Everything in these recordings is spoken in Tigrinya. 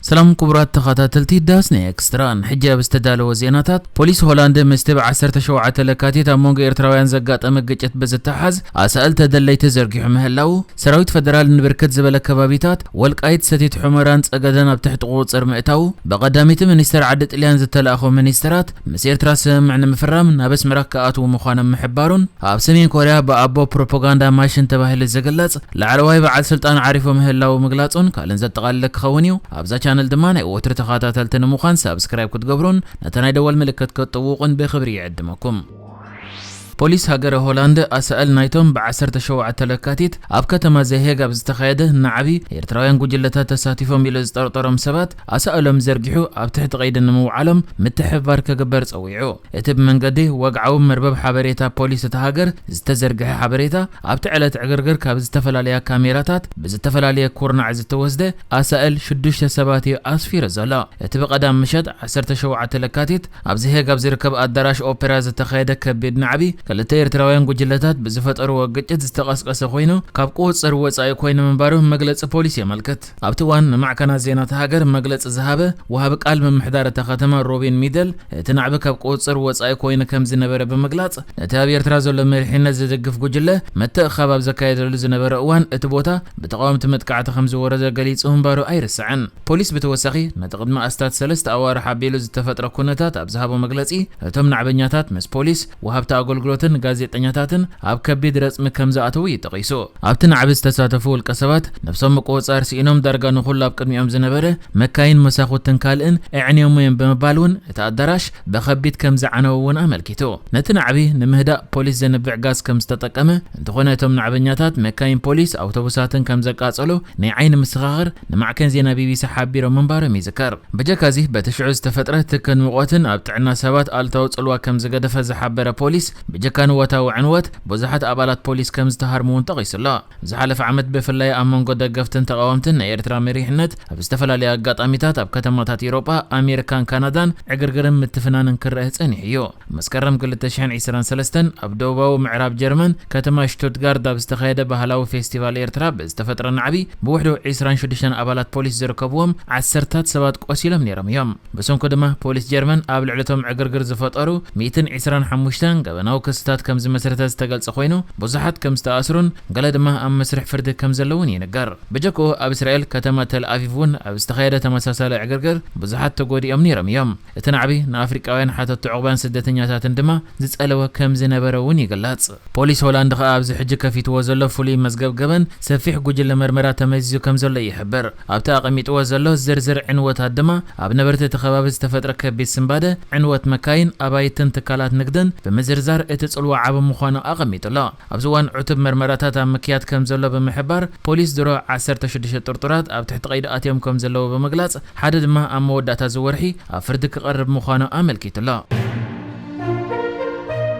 ሰላም ክቡራት ተኸታተልቲ ዳስና ኤክስትራን፣ ሕጂ ኣብ ዝተዳለወ ዜናታት፣ ፖሊስ ሆላንድ ምስቲ ብ ዓሰርተ ሸውዓተ ለካቲት ኣብ መንጎ ኤርትራውያን ዘጋጠመ ግጭት ብዝተሓዝ ኣሳእል ተደለይቲ ዘርጊሑ ምህላዉ፣ ሰራዊት ፈደራል ንብርክት ዝበለ ከባቢታት ወልቃይት፣ ሰቲት ሑመራን ጸገደን ኣብ ትሕቲ ቁጽጽር ምእታዉ፣ ብቐዳመይቲ ሚኒስተር ዓዲ ጥልያን ዝተላእኹ ሚኒስተራት ምስ ኤርትራ ስምምዕ ንምፍራም ናብ ኣስመራ ክኣትዉ ምዃኖም ምሕባሩን፣ ኣብ ሰሜን ኮርያ ብኣቦ ፕሮፓጋንዳ ማሽን ተባሂሉ ዝግለጽ ላዕለዋይ በዓል ስልጣን ዓሪፉ ምህላዉ ምግላጹን ካልእን ዘጠቓለለ ክኸውን እዩ። ኣብዛ ቻነል ድማ ናይ ወትሩ ተኸታተልቲ ንምዃን ሳብስክራይብ ክትገብሩን ነታ ናይ ደወል ምልክት ክትጥውቑን ብኽብሪ ይዕድመኩም። ፖሊስ ሃገረ ሆላንድ ኣሳእል ናይቶም ብ ዓሰርተ ሸውዓተ ለካቲት ኣብ ከተማ ዘሄግ ኣብ ዝተኻየደ ናዕቢ ኤርትራውያን ጉጅለታት ተሳቲፎም ኢሉ ዝጠርጠሮም ሰባት ኣሳእሎም ዘርጊሑ ኣብ ትሕቲ ቀይዲ ንምውዓሎም ምትሕብባር ክግበር ጸዊዑ። እቲ ብመንገዲ ወግዓዊ መርበብ ሓበሬታ ፖሊስ እታ ሃገር ዝተዘርግሐ ሓበሬታ፣ ኣብቲ ዕለት ዕግርግር ካብ ዝተፈላለያ ካሜራታት ብዝተፈላለየ ኩርናዕ ዝተወስደ ኣሳእል ሽዱሽተ ሰባት እዩ ኣስፊሩ ዘሎ። እቲ ብቐዳም ምሸት ዓሰርተ ሸውዓተ ለካቲት ኣብዚ ሄግ ኣብ ዝርከብ ኣዳራሽ ኦፔራ ዝተኻየደ ከቢድ ናዕቢ፣ ክልተ ኤርትራውያን ጉጅለታት ብዝፈጠርዎ ግጭት ዝተቐስቀሰ ኮይኑ፣ ካብ ቁጽጽር ወጻኢ ኮይኑ ምንባሩ መግለጺ ፖሊስ የመልክት። ኣብቲ እዋን ንማዕከናት ዜና እታ ሃገር መግለጺ ዝሃበ ወሃቢ ቃል ምምሕዳር እታ ከተማ ሮቢን ሚደል፣ እቲ ናዕቢ ካብ ቁጽጽር ወጻኢ ኮይኑ ከም ዝነበረ ብምግላጽ፣ ነቲ ኣብ ኤርትራ ዘሎ መሪሕነት ዝድግፍ ጉጅለ ምትእኽኻብ ኣብ ዘካየደሉ ዝነበረ እዋን፣ እቲ ቦታ ብተቓወምቲ መጥቃዕቲ ከም ዝወረደ ገሊጹ ምንባሩ ኣይርስዕን። ፖሊስ ብተወሳኺ፣ ነቲ ቅድሚ ኣስታት ሰለስተ ኣዋርሕ ኣቢሉ ዝተፈጥረ ኩነታት ኣብ ዝሃቦ መግለጺ፣ እቶም ናዕበኛታት ምስ ፖሊስ፣ ወሃብቲ ኣገልግሎትን ጋዜጠኛታትን ኣብ ከቢድ ረጽሚ ከም ዝኣተዉ እዩ ጠቒሱ። ኣብቲ ናዕቢ ዝተሳተፉ ውልቀ ሰባት፣ ነብሶም ምቁጽጻር ስኢኖም ዳርጋ ንኹሉ ኣብ ቅድሚኦም ዝነበረ መካይን፣ መሳኹትን ካልእን ኣዕንዮሞ እዮም ብምባል እውን እቲ ኣዳራሽ ብኸቢድ ከም ዝዓነዎ እውን ኣመልኪቱ። ነቲ ናዕቢ ንምህዳእ ፖሊስ ዘንብዕ ጋዝ ከም ዝተጠቀመ፣ እንተኾነ እቶም ናዕበኛታት መካይን ፖሊስ፣ ኣውቶቡሳትን ከም ዘቃጸሉ ናይ ዓይኒ ምስኻኽር ንማዕከን ዜና ቢቢሲ ሓቢሮም ምንባሮም ይዝከር። ብጀካ እዚ በቲ ሽዑ ዝተፈጥረ ትክን ሙቐትን ኣብ ጥዕና ሰባት ኣሉታዊ ጽልዋ ከም ዝገደፈ ዝሓበረ ፖሊስ፣ ብጀካ ንወታዊ ዕንወት ብዙሓት ኣባላት ፖሊስ ከም ዝተሃርሙ እውን ጠቒሱ ኣሎ። ዝሓለፈ ዓመት ብፍላይ ኣብ መንጎ ደገፍትን ተቓወምትን ናይ ኤርትራ መሪሕነት ኣብ ዝተፈላለዩ ኣጋጣሚታት ኣብ ከተማታት ኤውሮጳ፣ ኣሜሪካን ካናዳን ዕግርግርን ምትፍናንን ክረአ ጸኒሑ እዩ። መስከረም ክልተ ሽሕን ዕስራን ሰለስተን ኣብ ደቡባዊ ምዕራብ ጀርመን ከተማ ሽቱትጋርድ ኣብ ዝተኻየደ ባህላዊ ፌስቲቫል ኤርትራ ብዝተፈጥረ ናዕቢ ብውሕዱ ዕስራን ሽዱሽተን ኣባላት ፖሊስ ዝርከብዎም ዓሰርታት ሰባት ቆሲሎም ነይሮም እዮም። ብሰንኩ ድማ ፖሊስ ጀርመን ኣብ ልዕሊ እቶም ዕግርግር ዝፈጠሩ ሚእትን ዕስራን ሓሙሽተን ገበናዊ ክስታት ከም ዝመስረተ ዝተገልጸ ኮይኑ፣ ብዙሓት ከም ዝተኣስሩን ገለ ድማ ኣብ መስርሕ ፍርዲ ከም ዘለውን ይንገር። ብጀክኡ ኣብ እስራኤል ከተማ ተል ኣቪቭ እውን ኣብ ዝተኻየደ ተመሳሳሊ ዕግርግር ብዙሓት ተጎዲኦም ነይሮም እዮም። እቲ ናዕቢ ንኣፍሪቃውያን ሓተቲ ዑቕባን ስደተኛታትን ድማ ዝጸለወ ከም ዝነበረ እውን ይግለጽ። ፖሊስ ሆላንድ ከኣ ኣብዚ ሕጂ ከፊትዎ ዘሎ ፍሉይ መዝገብ ገበን ሰፊሕ ጉጅለ መርመራ ተመዚዙ ከም ዘሎ ይሕብር። ኣብቲ ኣቐሚጥዎ ዘሎ ዝርዝር ዕንወታት ድማ ኣብ ነበርቲ እቲ ከባቢ ዝተፈጥረ ከቢድ ስንባደ፣ ዕንወት መካይን፣ ኣባይትን ትካላት ንግድን ብምዝርዛር እቲ ጽልዋ ዓቢ ምዃኑ ኣቐሚጡ ኣሎ። ኣብዚ እዋን ዕቱብ መርመራታት ኣብ ምክያድ ከም ዘሎ ብምሕባር፣ ፖሊስ ድሮ ዓሰርተ ሽዱሽተ ጥርጡራት ኣብ ትሕቲ ቀይዲ ኣትዮም ከም ዘለዉ ብምግላጽ፣ ሓደ ድማ ኣብ መወዳእታ እዚ ወርሒ ኣብ ፍርዲ ክቐርብ ምዃኑ ኣመልኪቱ ኣሎ።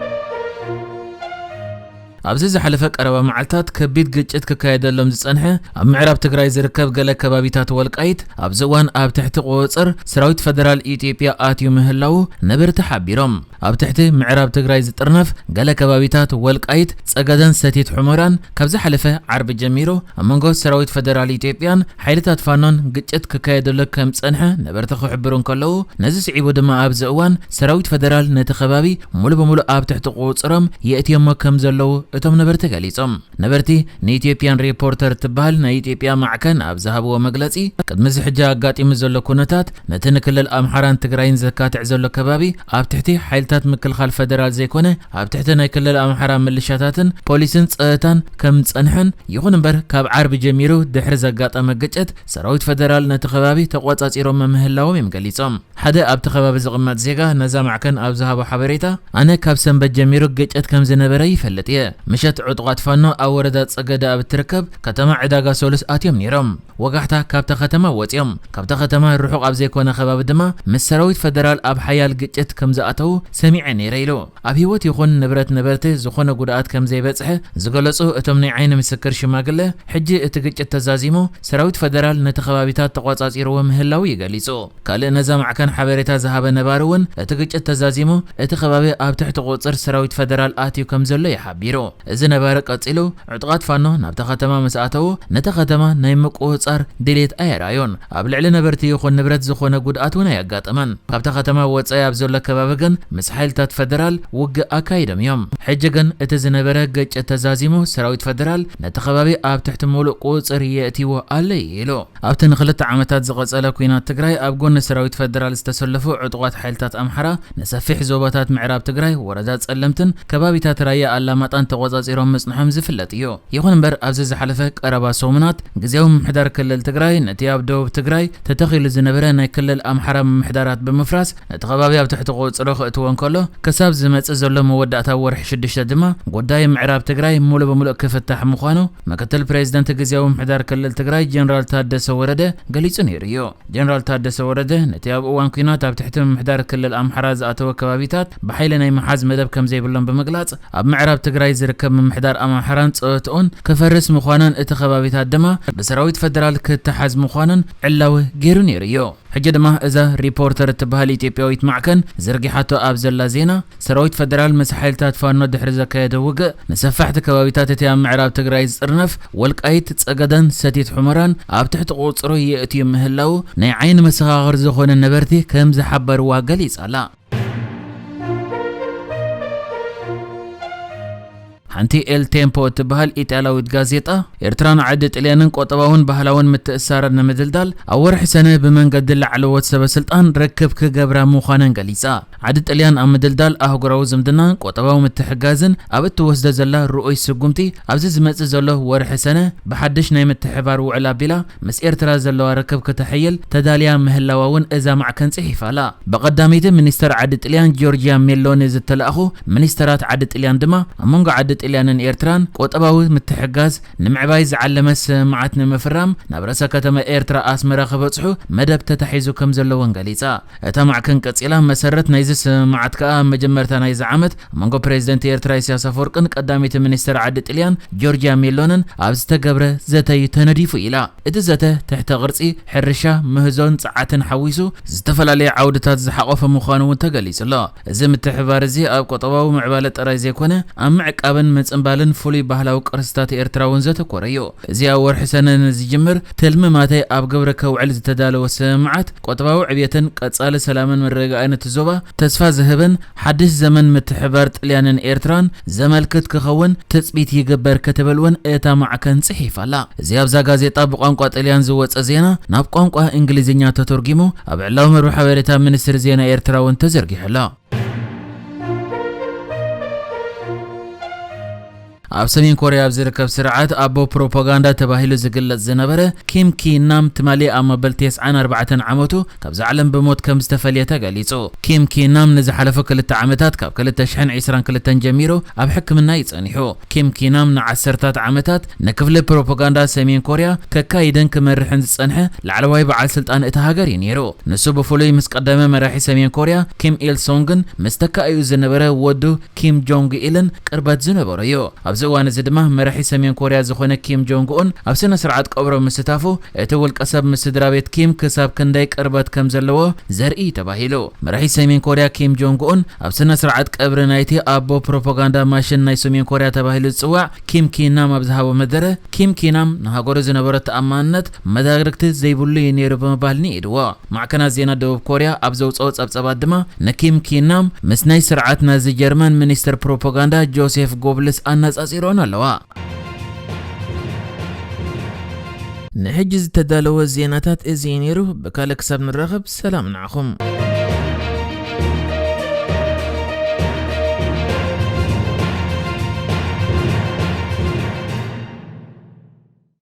ኣብዚ ዝሓለፈ ቀረባ መዓልታት ከቢድ ግጭት ክካየደሎም ዝጸንሐ ኣብ ምዕራብ ትግራይ ዝርከብ ገለ ከባቢታት ወልቃይት ኣብዚ እዋን ኣብ ትሕቲ ቁጽጽር ሰራዊት ፈደራል ኢትዮጵያ ኣትዩ ምህላዉ ነበርቲ ሓቢሮም። ኣብ ትሕቲ ምዕራብ ትግራይ ዝጥርነፍ ገለ ከባቢታት ወልቃይት፣ ጸገደን ሰቲት ሑመራን ካብ ዝሓለፈ ዓርቢ ጀሚሩ ኣብ መንጎ ሰራዊት ፈደራል ኢትዮጵያን ሓይልታት ፋኖን ግጭት ክካየደሉ ከም ዝጸንሐ ነበርቲ ክሕብሩ እንከለዉ፣ ነዚ ስዒቡ ድማ ኣብዚ እዋን ሰራዊት ፈደራል ነቲ ከባቢ ሙሉ በሙሉ ኣብ ትሕቲ ቁጽሮም የእትዮሞ ከም ዘለዉ እቶም ነበርቲ ገሊጾም። ነበርቲ ንኢትዮጵያን ሪፖርተር እትበሃል ናይ ኢትዮጵያ ማዕከን ኣብ ዝሃብዎ መግለጺ፣ ቅድሚ እዚ ሕጂ ኣጋጢሙ ዘሎ ኩነታት ነቲ ንክልል ኣምሓራን ትግራይን ዘካትዕ ዘሎ ከባቢ ኣብ ትሕቲ ሓይልታት ምክልኻል ፈደራል ዘይኮነ፣ ኣብ ትሕቲ ናይ ክልል ኣምሓራ ምልሻታትን ፖሊስን ጸጥታን ከም ዝጸንሐን፣ ይኹን እምበር ካብ ዓርቢ ጀሚሩ ድሕሪ ዘጋጠመ ግጭት ሰራዊት ፈደራል ነቲ ከባቢ ተቖጻጺሮም ምህላዎም እዮም ገሊጾም። ሓደ ኣብቲ ከባቢ ዝቕመጥ ዜጋ ነዛ ማዕከን ኣብ ዝሃቦ ሓበሬታ፣ ኣነ ካብ ሰንበት ጀሚሩ ግጭት ከም ዝነበረ ይፈልጥ እየ። ምሸት ዕጡቓት ፋኖ ኣብ ወረዳ ጸገደ ኣብ እትርከብ ከተማ ዕዳጋ ሶሉስ ኣትዮም ነይሮም። ወጋሕታ ካብታ ከተማ ወጺኦም፣ ካብታ ከተማ ርሑቕ ኣብ ዘይኮነ ከባቢ ድማ ምስ ሰራዊት ፈደራል ኣብ ሓያል ግጭት ከም ዝኣተዉ ሰሚዐ ነይረ ኢሉ። ኣብ ህይወት ይኹን ንብረት ነበርቲ ዝኾነ ጉድኣት ከም ዘይበጽሐ ዝገለጹ እቶም ናይ ዓይኒ ምስክር ሽማግለ፣ ሕጂ እቲ ግጭት ተዛዚሙ ሰራዊት ፈደራል ነቲ ከባቢታት ተቖጻጺርዎ ምህላዉ እዩ ገሊጹ። ካልእ ነዛ ማዕከን ሓበሬታ ዝሃበ ነባሪ እውን፣ እቲ ግጭት ተዛዚሙ፣ እቲ ከባቢ ኣብ ትሕቲ ቁጽጽር ሰራዊት ፈደራል ኣትዩ ከም ዘሎ እዩ ሓቢሩ። እዚ ነባሪ ቀጺሉ፣ ዕጡቓት ፋኖ ናብታ ከተማ ምስ ኣተዉ፣ ነታ ከተማ ናይ ምቁጽጻር ድሌት ኣየርኣዩን። ኣብ ልዕሊ ነበርቲ ይኹን ንብረት ዝኾነ ጉድኣት እውን ኣየጋጠመን። ካብታ ከተማ ወጻኢ ኣብ ዘሎ ከባቢ ግን ምስ ሓይልታት ፈደራል ውግእ ኣካይዶም እዮም። ሕጂ ግን እቲ ዝነበረ ግጭት ተዛዚሙ፣ ሰራዊት ፈደራል ነቲ ከባቢ ኣብ ትሕቲ ምሉእ ቁጽጽር የእትይዎ ኣሎ ኢሉ። ኣብቲ ንክልተ ዓመታት ዝቐጸለ ኲናት ትግራይ ኣብ ጎኒ ሰራዊት ፈደራል ዝተሰለፉ ዕጡቓት ሓይልታት ኣምሓራ ንሰፊሕ ዞባታት ምዕራብ ትግራይ ወረዳ ጸለምትን ከባቢታት ራያ ኣላማጣን ተቖጻጺሮም ምጽንሖም ዝፍለጥ እዩ። ይኹን እምበር ኣብዚ ዝሓለፈ ቀረባ ሰሙናት ግዜያዊ ምምሕዳር ክልል ትግራይ ነቲ ኣብ ደቡብ ትግራይ ተተኺሉ ዝነበረ ናይ ክልል ኣምሓራ ምምሕዳራት ብምፍራስ ነቲ ከባቢ ኣብ ትሕቲ ቁጽጽሩ ክእትዎ እንከሎ ክሳብ ዝመጽእ ዘሎ መወዳእታ ወርሒ ሽዱሽተ ድማ ጉዳይ ምዕራብ ትግራይ ሙሉ ብምሉእ ክፍታሕ ምዃኑ ምክትል ፕሬዚደንት ግዜያዊ ምምሕዳር ክልል ትግራይ ጀነራል ታደሰ ወረደ ገሊጹ ነይሩ እዩ። ጀነራል ታደሰ ወረደ ነቲ ኣብ እዋን ኲናት ኣብ ትሕቲ ምምሕዳር ክልል ኣምሓራ ዝኣተወ ከባቢታት ብሓይሊ ናይ ምሓዝ መደብ ከም ዘይብሎም ብምግላጽ ኣብ ምዕራብ ትግራይ ዝርከብ ምምሕዳር ኣምሓራን ጸወትኡን ክፈርስ ምዃኑን እቲ ከባቢታት ድማ ብሰራዊት ፈደራል ክተሓዝ ምዃኑን ዕላዊ ገይሩ ነይሩ እዩ። ሕጂ ድማ እዛ ሪፖርተር እትበሃል ኢትዮጵያዊት ማዕከን ዘርጊሓቶ ኣብ ዘላ ዜና ሰራዊት ፈደራል ምስ ሓይልታት ፋኖ ድሕሪ ዘካየዶ ውግእ ንሰፋሕቲ ከባቢታት እቲ ኣብ ምዕራብ ትግራይ ዝጥርነፍ ወልቃይት፣ ጸገደን ሰቲት ሑመራን ኣብ ትሕቲ ቁጽሩ የእትዩ ምህላው ናይ ዓይኒ መሰኻኽር ዝኾነ ነበርቲ ከም ዝሓበርዋ ገሊጻ ኣላ። ሓንቲ ኤል ቴምፖ እትበሃል ኢጣልያዊት ጋዜጣ፣ ኤርትራን ዓዲ ጥልያንን ቁጠባውን ባህላውን ምትእስሳራት ንምድልዳል ኣብ ወርሒ ሰነ ብመንገዲ ላዕለዎት ሰበ ስልጣን ርክብ ክገብራ ምዃነን ገሊጻ። ዓዲ ጥልያን ኣብ ምድልዳል ኣህጉራዊ ዝምድናን ቁጠባዊ ምትሕጋዝን ኣብ እትወስዶ ዘላ ርኡይ ስጉምቲ፣ ኣብዚ ዝመጽእ ዘሎ ወርሒ ሰነ ብሓድሽ ናይ ምትሕባር ውዕል ኣቢላ ምስ ኤርትራ ዘለዋ ርክብ ክተሐይል ተዳልያ ምህላዋ እውን እዛ ማዕከን ጽሒፋ ኣላ። ብቐዳመይቲ ሚኒስተር ዓዲ ጥልያን ጆርጅያ ሜሎኒ ዝተላእኹ ሚኒስተራት ዓዲ ጥልያን ድማ ኣብ መንጎ ዓዲ ጥልያንን ኤርትራን ቁጠባዊ ምትሕጋዝ ንምዕባይ ዝዓለመ ስምምዓት ንምፍራም ናብ ርእሰ ከተማ ኤርትራ ኣስመራ ክበጽሑ መደብ ተታሒዙ ከም ዘለወን ገሊጻ። እታ ማዕከን ቀጺላ፣ መሰረት ናይዚ ስምምዓት ከኣ ኣብ መጀመርታ ናይዚ ዓመት ኣብ መንጎ ፕሬዚደንት ኤርትራ ኢሳያስ ኣፈወርቅን ቀዳመይቲ ሚኒስተር ዓዲ ጥልያን ጆርጅያ ሜሎንን ኣብ ዝተገብረ ዘተ እዩ ተነዲፉ ኢላ። እቲ ዘተ ትሕተ ቅርጺ፣ ሕርሻ፣ ምህዞን ጸዓትን ሓዊሱ ዝተፈላለየ ዓውድታት ዝሓቖፈ ምዃኑ እውን ተገሊጹ ኣሎ። እዚ ምትሕብባር እዚ ኣብ ቁጠባዊ ምዕባለ ጥራይ ዘይኮነ፣ ኣብ ምዕቃብን ምጽንባልን ፍሉይ ባህላዊ ቅርስታት ኤርትራ እውን ዘተኮረ እዩ። እዚ ኣብ ወርሒ ሰነ ንዝጅምር ትልሚ ማተይ ኣብ ግብሪ ከውዕል ዝተዳለወ ስምምዓት ቁጠባዊ ዕብየትን ቀጻሊ ሰላምን ምርግጋእን እቲ ዞባ ተስፋ ዝህብን ሓድሽ ዘመን ምትሕብባር ጥልያንን ኤርትራን ዘመልክት ክኸውን ትጽቢት ይግበር ክትብል እውን እታ ማዕከን ጽሒፋ ኣላ። እዚ ኣብዛ ጋዜጣ ብቋንቋ ጥልያን ዝወጸ ዜና ናብ ቋንቋ እንግሊዝኛ ተተርጒሙ ኣብ ዕላዊ መርበብ ሓበሬታ ሚኒስትሪ ዜና ኤርትራ እውን ተዘርጊሑ ኣሎ። ኣብ ሰሜን ኮርያ ኣብ ዝርከብ ስርዓት ኣቦ ፕሮፓጋንዳ ተባሂሉ ዝግለጽ ዝነበረ ኪም ኪ ናም ትማሊ ኣብ መበል ተስዓን ኣርባዕተን ዓመቱ ካብዛ ዓለም ብሞት ከም ዝተፈልየ ተገሊጹ። ኪም ኪ ናም ንዝሓለፉ ክልተ ዓመታት ካብ ክልተ ሽሕን ዕስራን ክልተን ጀሚሩ ኣብ ሕክምና እዩ ጸኒሑ። ኪም ኪ ናም ንዓሰርታት ዓመታት ንክፍሊ ፕሮፓጋንዳ ሰሜን ኮርያ ከካይድን ክመርሕን ዝጸንሐ ላዕለዋይ በዓል ስልጣን እታ ሃገር እዩ ነይሩ። ንሱ ብፍሉይ ምስ ቀዳማይ መራሒ ሰሜን ኮርያ ኪም ኢል ሶንግን ምስ ተካኢኡ ዝነበረ ወዱ ኪም ጆንግ ኢልን ቅርበት ዝነበሮ እዩ። ኣብዚ እዋን እዚ ድማ መራሒ ሰሜን ኮርያ ዝኾነ ኪም ጆንግ ኡን ኣብ ስነ ስርዓት ቀብሮም ምስታፉ እቲ ውልቀ ሰብ ምስ ስድራ ቤት ኪም ክሳብ ክንደይ ቅርበት ከም ዘለዎ ዘርኢ እዩ ተባሂሉ። መራሒ ሰሜን ኮርያ ኪም ጆንግ ኡን ኣብ ስነ ስርዓት ቀብሪ ናይቲ ኣቦ ፕሮፓጋንዳ ማሽን ናይ ሰሜን ኮርያ ተባሂሉ ዝጽዋዕ ኪም ኪ ናም ኣብ ዝሃቦ መደረ፣ ኪም ኪ ናም ንሃገሩ ዝነበሮ ተኣማንነት መዳርግቲ ዘይብሉ እዩ ነይሩ ብምባል ንኢድዎ። ማዕከናት ዜና ደቡብ ኮርያ ኣብ ዘውጽኦ ጸብጸባት ድማ ንኪም ኪ ናም ምስ ናይ ስርዓት ናዚ ጀርመን ሚኒስትር ፕሮፓጋንዳ ጆሴፍ ጎብልስ ኣነጻጺሮን ኣለዋ። ንሕጂ ዝተዳለወ ዜናታት እዚ እዩ ነይሩ። ብካልእ ክሳብ ንራኸብ ሰላም ንዓኹም።